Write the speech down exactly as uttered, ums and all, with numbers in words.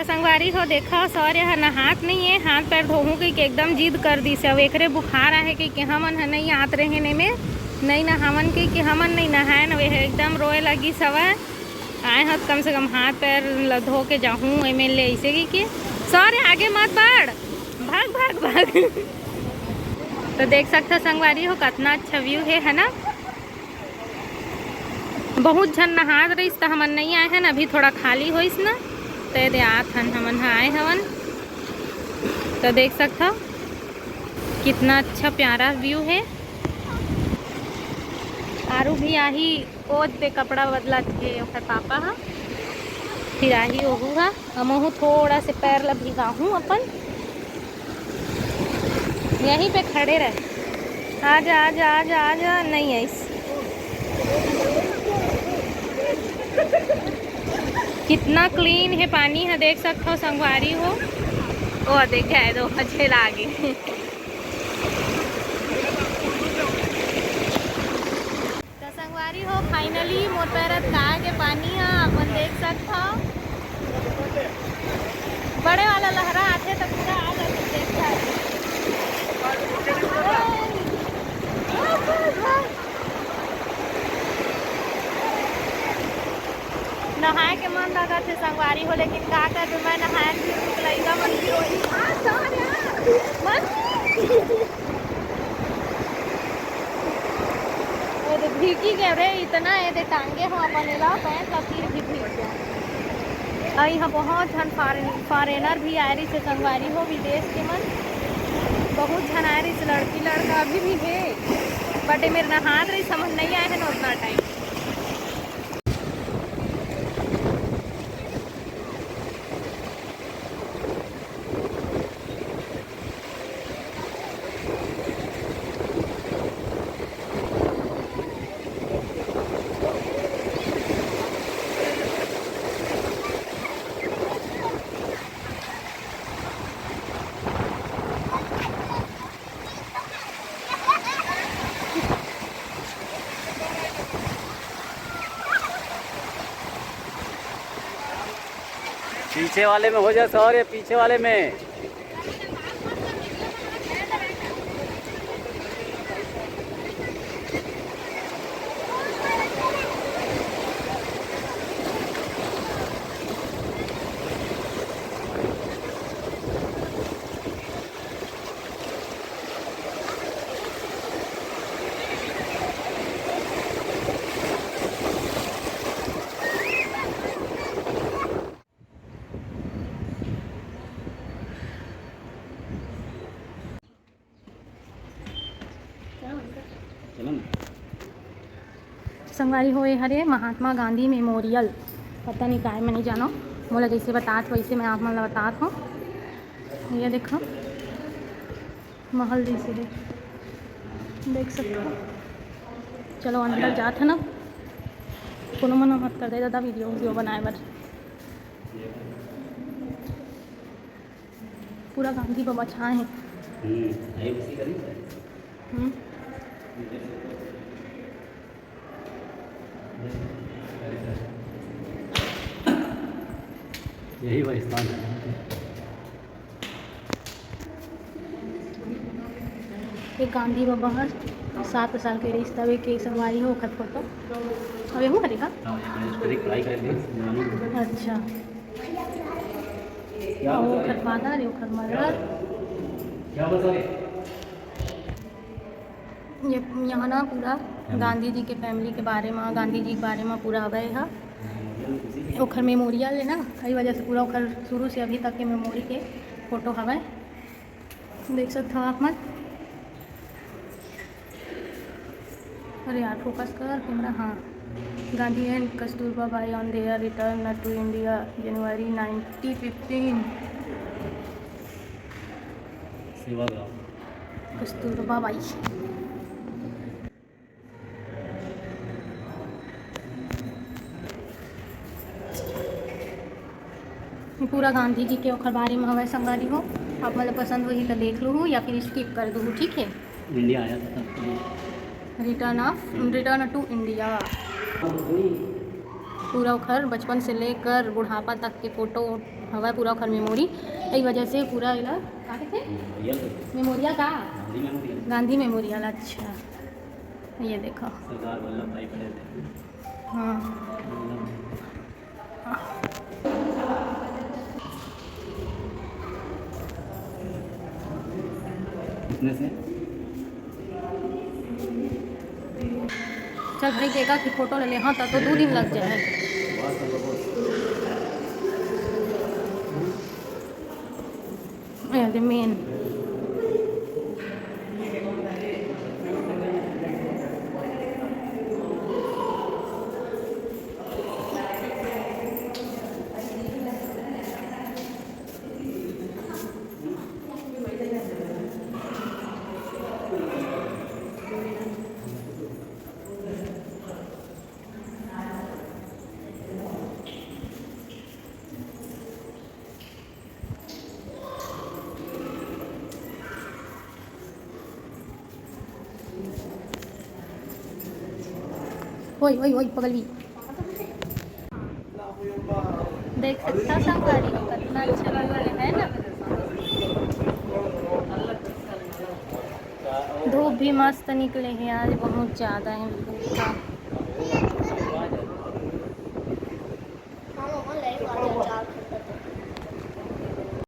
संगवारी हो, देखा, सौर्य ह नहात नइ हे, हाथ पैर धोहूं कहिके एकदम जिद कर दिस हे। अब एकरे बुखार आहे कहिके हमन ह नइ आत रहेन एमे, नइ नहावन कहिके हमन नइ नहायन। अब एह एकदम रोए लगिस हवय, आए हव त कम से कम हाथ पैर ल धो के जाहूं एमे ले, अइसे कहिके। सौर्य, आगे मत बढ़, भाग, भाग, भाग। तो देख सकथव संगवारी हो, कतना अच्छा व्यू हे, है ना? बहुत झन नहात रहिस, त हमन नइ आए हन। अभी थोड़ा खाली होइस न, त एदे आत हन, हमन ह आए हवन। त देख सकथव, कितना अच्छा प्यारा व्यू हे। आरू भी आही, ओ दे कपड़ा बदलत हे ओकर पापा ह, फिर आही ओहू ह। हमहू थोड़ा से पैर ला भिगाहूं अपन। यहीं पे खड़े रह। आजा, आजा, आजा, आजा। नहीं आइस। कितना क्लीन हे पानी ह, देख सकथव संगवारी हो। ओ देख, गाय दो मछे लागे। त संगवारी हो, finally मोर पैर अतका के पानी ह, अपन देख सकथव। बड़े वाला लहरा आथे त पूरा आ जाथे, देख सकथव। नहाए के मन लगत हे संगवारी हो, लेकिन का करबे, मैं नहाए फिर लइका मन भी रोही। वो तो भीगी गए रे, इतना ये दे टांगे हो अपन एला, पैंट ला फिर भी भीग गया। अई ह बहुत झन फॉरेन, फॉरेनर भी आए रहिस हे संगवारी हो, विदेश के मन बहुत झन आए रहिस हे, लड़की लड़का अभी भी हे, but ये मेरे नहात रहिस, समझ नहीं आए हे ना उतना टाइम। पीछे वाले में हो जा सर, ये पीछे वाले में। संगवारी हो, ए हरे महात्मा गांधी मेमोरियल, पता नहीं काय, मैं नहीं जानो, मोला जैसे बतात वैसे मैं आप मन ला बतात हूँ। ये देखो, महल जैसे हे, देख सकते हो। चलो अंदर जात है ना, कोनो मना मत कर दे दादा वीडियो वीडियो बनाए बर। पूरा गांधी बाबा छाए हैं। हम्म। यही वही स्थान है। ये गांधी बाबा हर सात साल के रहिस तब एक संगवारी हो ओखर फोटो। अब एहू हरे का? हाँ, ये मैंने इसको एक ट्राई कर लिया, जवानी में। अच्छा। क्या और बता रहे? ओखर फादर, ओखर मदर। क्या बता रहे? ये यहाँ ना पूरा गांधी जी के फैमिली के बारे में, गांधी जी के बारे में पूरा हवय ह। ओखर मेमोरियल है ना, कई वजह से पूरा ओखर शुरू से अभी तक के मेमोरी के फोटो हवय, देख सकते हो आप मन। अरे यार, फोकस कर कैमरा। हाँ, Gandhi and Kasturba Bai on their return to India, जनवरी नाइनटीन फिफ्टीन। सेवाग्राम। कस्तूरबा बाई। ये पूरा गांधी जी के ओखर बारे में हवय संगवारी हो। आप मन ला पसंद होही तो देख लूहू या फिर स्किप कर दूहू, ठीक है। इंडिया आया था तब। Return of, return to India। पूरा ओखर बचपन से लेकर बुढ़ापा तक के फोटो हवा पूरा ओखर मेमोरी, यही वजह से पूरा एला का कथे? मेमोरियल। मेमोरिया का? गांधी मेमोरियल। गांधी मेमोरियल, अच्छा, ये देखो। सरदार वल्लभ भाई पटेल। हाँ। कितने से? चल भाई, देखा कि फोटो ले ले। हाँ, तो, तो दो दिन लग जाए। ये मेन। ओए, ओए, ओए, पगली। देख सकता संगवारी हो, कितना अच्छा लग रहा है ना। धूप भी मस्त निकले है आज, बहुत ज़्यादा है धूप का।